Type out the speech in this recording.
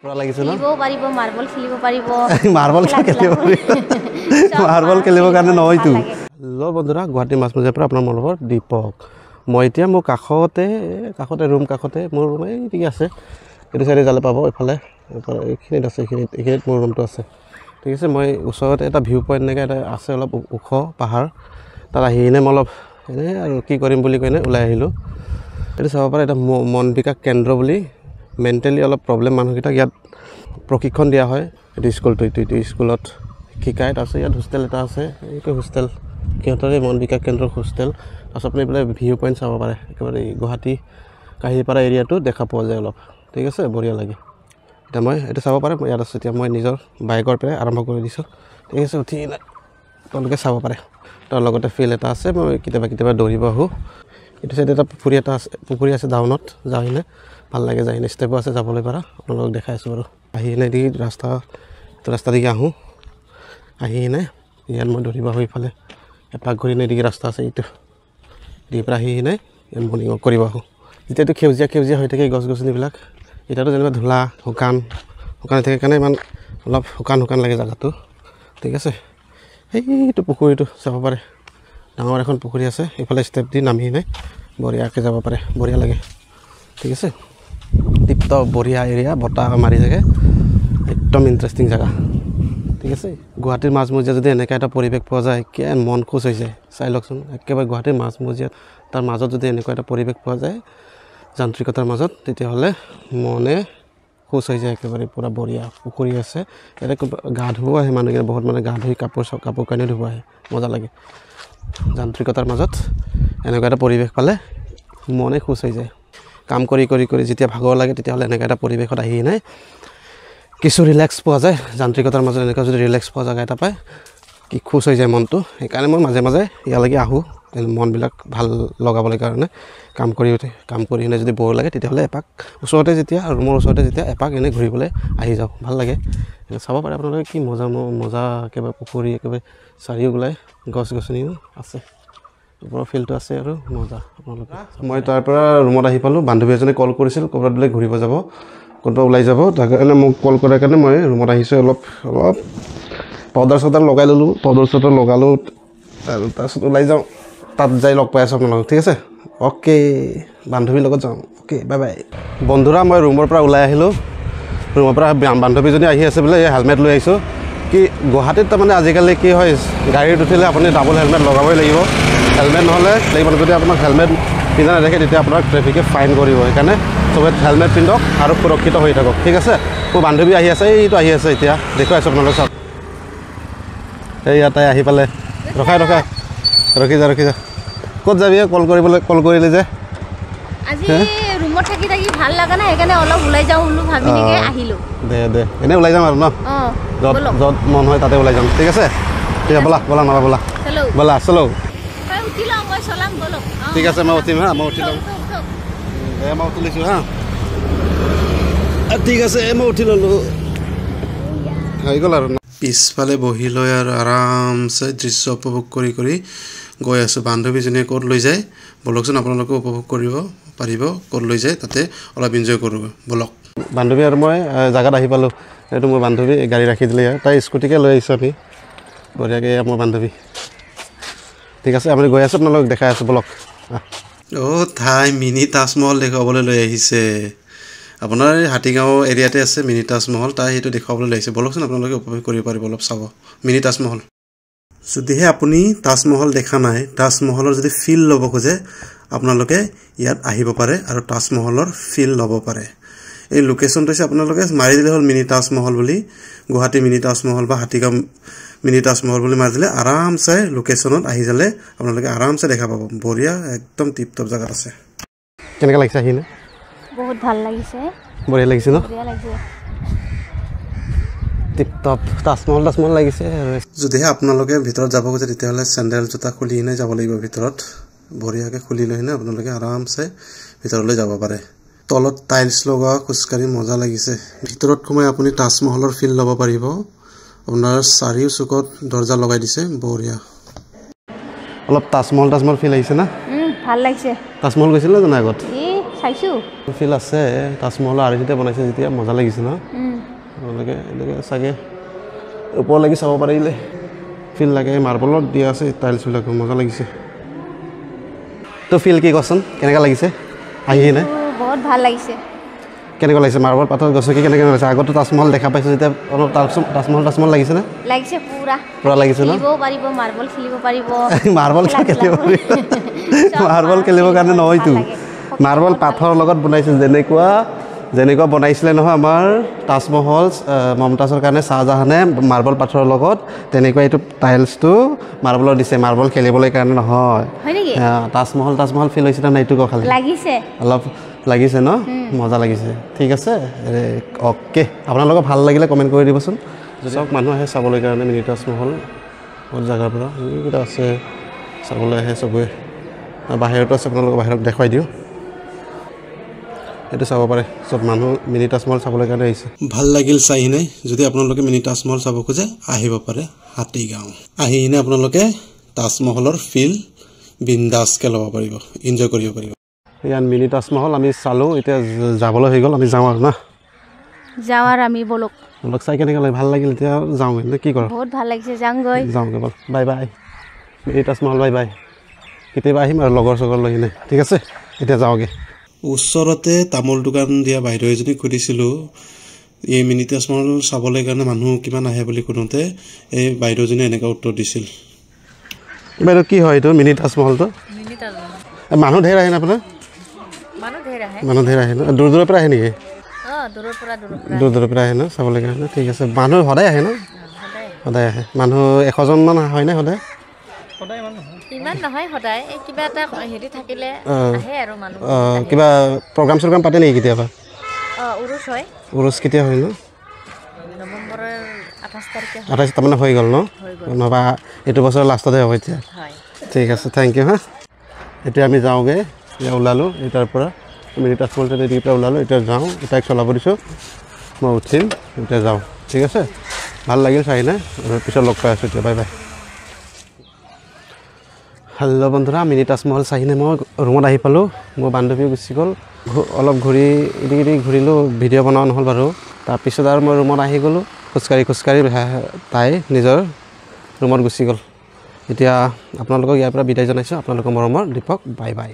পুৰা লাগিছে ন? খেলিব পাৰিব, মাৰ্বল খেলিব পাৰিব। মাৰ্বল খেলিব পাৰিব, মাৰ্বল খেলিবৰ কাৰণে নহয়তো। হেল্ল' বন্ধুৰা, গুৱাহাটী মাছমজিয়াৰ পৰা আপোনাৰ মনোভৰ দীপক। মই এতিয়া মোৰ কাষতে কাষতে ৰুম, কাষতে মোৰ ৰুম এই আছে, এইটো চাইডে যালে পাব, এইফালে এইখিনিত আছে, এইখিনিত মোৰ ৰুমটো আছে। ঠিক আছে, মই ওচৰতে এটা ভিউ পইণ্ট এনেকৈ এটা আছে, অলপ ওখ পাহাৰ, তাত আহি কিনে মই অলপ এনেই আৰু কি কৰিম বুলি কৈ কিনে ওলাই আহিলোঁ। এইটো চাব পাৰে, এটা মন বিকাশ কেন্দ্ৰ বুলি, মেণ্টেলি অলপ প্ৰব্লেম মানুহকেইটাক ইয়াত প্ৰশিক্ষণ দিয়া হয়। এইটো স্কুলটো, এইটো স্কুলত শিকায়। তাৰপিছত ইয়াত হোষ্টেল এটা আছে, এইটো হোষ্টেল সিহঁতৰে মন বিকাশ কেন্দ্ৰৰ হোষ্টেল। তাৰপিছত আপুনি এইফালে ভিউ পইণ্ট চাব পাৰে, একেবাৰে গুৱাহাটী কাহিলীপাৰা এৰিয়াটো দেখা পোৱা যায় অলপ। ঠিক আছে, বঢ়িয়া লাগে। এতিয়া মই এইটো চাব পাৰে, মই ইয়াত আছোঁ। এতিয়া মই নিজৰ বাইকৰ পৰাই আৰম্ভ কৰি দিছোঁ। ঠিক আছে, উঠি কিনে তেওঁলোকে চাব পাৰে। তাৰ লগতে ফিল্ড এটা আছে, মই কেতিয়াবা কেতিয়াবা দৌৰিব আহোঁ। এইটো চাইডে এটা পুখুৰী এটা আছে, পুখুৰী আছে ডাউনত, যাই কিনে ভাল লাগে, যাই কিনে ষ্টেপো আছে যাবলৈ পাৰা। আপোনালোকক দেখাই আছোঁ বাৰু। আহি কিনে এদিকে ৰাস্তা, ৰাস্তা দিকে আহোঁ, আহি কিনে ইয়াত মই দৌৰিব আহোঁ। ইফালে এপাক ঘূৰি কিনে এদিকে ৰাস্তা আছে, এইটো এদিকে পৰা আহি কিনে ইয়াত মৰ্ণিং ৱাক কৰিব আহোঁ। যেতিয়াতো সেউজীয়া সেউজীয়া হৈ থাকে গছ গছনিবিলাক, এতিয়াতো যেনিবা ধূলা শুকান শুকান হৈ থাকে কাৰণে ইমান অলপ শুকান শুকান লাগে জেগাটো। ঠিক আছে, সেইটো পুখুৰীটো চাব পাৰে, ডাঙৰ এখন পুখুৰী আছে। এইফালে ষ্টেপ দি নামি কিনে বঢ়িয়াকৈ যাব পাৰে, বঢ়িয়া লাগে। ঠিক আছে, টিপটপ বঢ়িয়া এৰিয়া, বতাহ মাৰি থাকে, একদম ইণ্টাৰেষ্টিং জেগা। ঠিক আছে, গুৱাহাটীৰ মাজমজিয়াত যদি এনেকুৱা এটা পৰিৱেশ পোৱা যায়, কেন মন খুচ হৈ যায়। চাই লওকচোন, একেবাৰে গুৱাহাটীৰ মাজমজিয়াত, তাৰ মাজত যদি এনেকুৱা এটা পৰিৱেশ পোৱা যায় যান্ত্ৰিকতাৰ মাজত, তেতিয়াহ'লে মনে খুচ হৈ যায় একেবাৰে। পূৰা বঢ়িয়া পুখুৰী আছে ইয়াতে, গা ধুব আহে মানুহকেইটা বহুত, মানে গা ধুই কাপোৰ কানি ধুব আহে, মজা লাগে। যান্ত্ৰিকতাৰ মাজত এনেকুৱা এটা পৰিৱেশ পালে মনে খুচ হৈ যায়। কাম কৰি কৰি কৰি যেতিয়া ভাগৰ লাগে, তেতিয়াহ'লে এনেকুৱা এটা পৰিৱেশত আহি কিনে কিছু ৰিলেক্স পোৱা যায়। যান্ত্ৰিকতাৰ মাজত এনেকুৱা যদি ৰিলেক্স পোৱা জেগা এটা পায়, কি খুচ হৈ যায় মনটো। সেইকাৰণে মই মাজে মাজে ইয়ালৈকে আহোঁ, মনবিলাক ভাল লগাবলৈ কাৰণে। কাম কৰি উঠি কাম কৰি কিনে যদি ব'ৰ লাগে, তেতিয়াহ'লে এপাক ওচৰতে যেতিয়া ৰুমৰ ওচৰতে যেতিয়া এপাক এনেই ঘূৰিবলৈ আহি যাওঁ, ভাল লাগে। চাব পাৰে আপোনালোকে কি মজা মজা, একেবাৰে পুখুৰী, একেবাৰে চাৰিওগোলাই গছ গছনিও আছে, ওপৰৰ ফিল্ডটো আছে আৰু মজা। আপোনালোকে মই তাৰ পৰা ৰুমত আহি পালোঁ। বান্ধৱী এজনে কল কৰিছিল, ক'ৰবাত বোলে ঘূৰিব যাব, ক'ৰবাত ওলাই যাব, তাৰ কাৰণে মোক কল কৰাৰ কাৰণে মই ৰুমত আহিছোঁ। অলপ অলপ পাউডাৰ চাউডাৰ লগাই ল'লোঁ, পাউডাৰ চাউডাৰ লগালোঁ আৰু তাৰপিছত ওলাই যাওঁ, তাত যাই লগ পাই আছোঁ আপোনালোকক। ঠিক আছে, অ'কে, বান্ধৱীৰ লগত যাওঁ। Okay, bye bye. বন্ধুৰা, মই ৰুমৰ পৰা ওলাই আহিলোঁ। ৰুমৰ পৰা বান্ধৱীজনী আহি আছে বোলে, এই হেলমেট লৈ আহিছোঁ। কি গুৱাহাটীত তাৰমানে আজিকালি কি হয়, গাড়ীত উঠিলে আপুনি ডাবল হেলমেট লগাবই লাগিব। হেলমেট নহ'লে লাগিব, যদি আপোনাক হেলমেট পিন্ধা নেদেখে তেতিয়া আপোনাক ট্ৰেফিকে ফাইন কৰিব। সেইকাৰণে চবে হেলমেট পিন্ধক আৰু সুৰক্ষিত হৈ থাকক। ঠিক আছে, মোৰ বান্ধৱী আহি আছে, এইটো আহি আছে, এতিয়া দেখুৱাইছোঁ আপোনালোক চাওক। এই ইয়াতে আহি পালে, ৰখাই ৰখাই, ৰখি যা ৰখি যা। ক'ত যাবি? কল কৰিবলৈ কল কৰিলি যে? আজি ৰুমত থাকি থাকি ভাল লগা নাই, সেইকাৰণে অলপ ওলাই যাওঁ বোলো ভাবি নেকি আহিলোঁ। দে দে, এনেই ওলাই যাম আৰু ন, য'ত য'ত মন হয় তাতে ওলাই যাম। ঠিক আছে, ঠিক আছে, ব'লা ব'লা, নবা ব'লা ব'লা, চলো। ঠিক আছে, মই উঠিম। হা, মই উঠি ল'ম। দে, মই উঠি লৈছোঁ। হা, ঠিক আছে, মই উঠি ল'লোঁ, হৈ গ'ল আৰু। পিছফালে বহি লৈ আৰু আৰামছে দৃশ্য উপভোগ কৰি কৰি গৈ আছোঁ। বান্ধৱীজনীয়ে ক'ত লৈ যায় ব'লকচোন, আপোনালোকেও উপভোগ কৰিব পাৰিব। ক'ত লৈ যায় তাতে অলপ এনজয় কৰোঁ ব'লক। বান্ধৱী আৰু মই জেগাত আহি পালোঁ। এইটো মোৰ বান্ধৱী, গাড়ী ৰাখি দিলে ইয়াত, তাই স্কুটিকে লৈ আহিছোঁ আমি বঢ়িয়াকৈ। এয়া মোৰ বান্ধৱী। ঠিক আছে, আমি গৈ আছোঁ, আপোনালোকক দেখাই আছোঁ, ব'লক। অ' ঠাই মিনি তাজমহল দেখুৱাবলৈ লৈ আহিছে। আপোনাৰ এই হাতীগাঁও এৰিয়াতে আছে মিনি তাজমহল, তাই সেইটো দেখুৱাবলৈ লৈ আহিছে। ব'লকচোন, আপোনালোকে উপভোগ কৰিব পাৰিব, অলপ চাব মিনি তাজমহল। যদিহে আপুনি তাজমহল দেখা নাই, তাজমহলৰ যদি ফিল ল'ব খোজে, আপোনালোকে ইয়াত আহিব পাৰে আৰু তাজমহলৰ ফিল ল'ব পাৰে। এই লোকেশ্যনটো হৈছে, আপোনালোকে মাৰি দিলে হ'ল মিনি তাজমহল বুলি, গুৱাহাটী মিনি তাজমহল বা হাতীগাঁও মিনি তাজমহল বুলি মাৰি দিলে আৰামছে লোকেশ্যনত আহি যালে আপোনালোকে আৰামছে দেখা পাব। বঢ়িয়া, একদম টিপ টপ জেগাত আছে। কেনেকুৱা লাগিছে আহি? বহুত ভাল লাগিছে। বঢ়িয়া লাগিছে ন? বঢ়িয়া লাগিছে, টিপ টপ তাজমহল তাজমহল লাগিছে। আৰু যদিহে আপোনালোকে ভিতৰত যাব খোজে, তেতিয়াহ'লে চেণ্ডেল জোতা খুলি কিনে যাব লাগিব ভিতৰত। বঢ়িয়াকৈ খুলি লৈ কিনে আপোনালোকে আৰামছে ভিতৰলৈ যাব পাৰে। তলত টাইলছ লগোৱা, খোজকাঢ়ি মজা লাগিছে। ভিতৰত সোমাই আপুনি তাজমহলৰ ফিল ল'ব পাৰিব। আপোনাৰ চাৰিও চুকত দৰ্জা লগাই দিছে, বঢ়িয়া। অলপ তাজমহল তাজমহল ফিল আহিছে না? ভাল লাগিছে। তাজমহল গৈছিল না জানো আগত? এই চাইছোঁ। ফিল আছে, তাজমহলৰ আৰ্হিতে বনাইছে যেতিয়া মজা লাগিছে ন? আপোনালোকে এনেকৈ চাগে ওপৰ লাগি চাব পাৰিলে ফিল লাগে। মাৰ্বলত দিয়া আছে টাইলছবিলাক, মজা লাগিছে। তো ফিল কি কচোন, কেনেকুৱা লাগিছে আহি কিনে? বহুত ভাল লাগিছে। কেনেকুৱা লাগিছে মাৰ্বল পাথৰ গছকি কেনেকৈ লাগিছে? আগতো তাজমহল দেখা পাইছোঁ যেতিয়া অলপ তাজমহল তাজমহল লাগিছেনে? লাগিছে, পুৰা পুৰা লাগিছে ন? খেলিব পাৰিব, মাৰ্বল খেলিব পাৰিব। মাৰ্বল খেলিব পাৰিব, মাৰ্বল খেলিবৰ কাৰণে নহয়তো, মাৰ্বল পাথৰৰ লগত বনাইছে। যেনেকুৱা যেনেকুৱা বনাইছিলে নহয় আমাৰ তাজমহল মমতাজৰ কাৰণে শ্বাহজাহানে মাৰ্বল পাথৰৰ লগত, তেনেকুৱা এইটো টাইলছটো মাৰ্বলৰ দিছে, মাৰ্বল খেলিবলৈ কাৰণে নহয়। তাজমহল তাজমহল ফিল হৈছে নাই এইটো ক খালি? লাগিছে, অলপ লাগিছে ন? মজা লাগিছে। ঠিক আছে, অ'কে। আপোনালোকৰ ভাল লাগিলে কমেণ্ট কৰি দিবচোন। চব মানুহ আহে চাবলৈ কাৰণে মিনি তাজমহল, বহুত জেগাৰ পৰা এইকেইটা আছে চাবলৈ আহে চবেই। বাহিৰতো আছে, আপোনালোকক বাহিৰত দেখুৱাই দিওঁ, এইটো চাব পাৰে। চব মানুহ মিনি তাজমহল চাবলৈ কাৰণে আহিছে। ভাল লাগিল চাই কিনে। যদি আপোনালোকে মিনি তাজমহল চাব খোজে আহিব পাৰে হাতীগাঁও। আহি কিনে আপোনালোকে তাজমহলৰ ফিল বিন্দাছকৈ ল'ব পাৰিব, এনজয় কৰিব পাৰিব। ইয়াত মিনি তাজমহল আমি চালোঁ, এতিয়া যাবলৈ হৈ গ'ল, আমি যাওঁ আৰু না? যাওঁ আৰু আমি, ব'লক। ব'লক, চাই কেনেকৈ লাগে? ভাল লাগিল, এতিয়া যাওঁ নে কি কৰোঁ? বহুত ভাল লাগিছে, যাওঁগৈ। যাওঁগৈ ব'ল, bye bye mini Taj Mahal, bye bye. কেতিয়াবা আহিম আৰু লগৰ চগৰ লৈ কিনে, ঠিক আছে? এতিয়া যাওঁগৈ। ওচৰতে তামোল দোকান দিয়া বাইদেউ এজনীক সুধিছিলোঁ এই মিনি তাজমহল চাবলৈ কাৰণে মানুহ কিমান আহে বুলি সোধোঁতে এই বাইদেউজনীয়ে এনেকুৱা উত্তৰ দিছিল। বাইদেউ কি হয় এইটো মিনি তাজমহলটো? মানুহ ধেৰ আহে ন আপোনাৰ? মানুহ ধেৰ আহে ন? দূৰ দূৰৰ পৰা আহে নেকি? দূৰ দূৰৰ পৰা আহে ন চাবলৈ কাৰণে? ঠিক আছে। মানুহ সদায় আহে ন? সদায় আহে। মানুহ 100জনমান হয়নে সদায়? কিবা প্ৰগ্ৰাম চগ্ৰাম পাতে নেকি কেতিয়াবা? উৰুচ কেতিয়া হয় ন? 28 তাৰমানে হৈ গ'ল ন? নহবা এইটো বছৰৰ লাষ্টতে হ'ব এতিয়া। ঠিক আছে, thank U. হা, এতিয়া আমি যাওঁগৈ। এতিয়া ওলালোঁ এটাৰ পৰা, মিনি তাজমহল এদিৰ পৰা ওলালোঁ, এতিয়া যাওঁ। তাইক চলাব দিছোঁ, মই উঠিম, এতিয়া যাওঁ। ঠিক আছে, ভাল লাগিল চাই কিনে, পিছত লগ পাই আছোঁ এতিয়া, বাই বাই। হেল্ল' বন্ধুৰা, মিনি তাজমহল চাই কিনে মই ৰুমত আহি পালোঁ। মোৰ বান্ধৱীও গুচি গ'ল। অলপ ঘূৰি এদিক এদিক ঘূৰিলোঁ, ভিডিঅ' বনোৱা নহ'ল বাৰু। তাৰপিছত আৰু মই ৰুমত আহি গ'লোঁ, খোজকাঢ়ি খোজকাঢ়ি তাই নিজৰ ৰুমত গুচি গ'ল। এতিয়া আপোনালোকক ইয়াৰ পৰা বিদায় জনাইছোঁ। আপোনালোকৰ মৰমৰ দীপক, বাই বাই।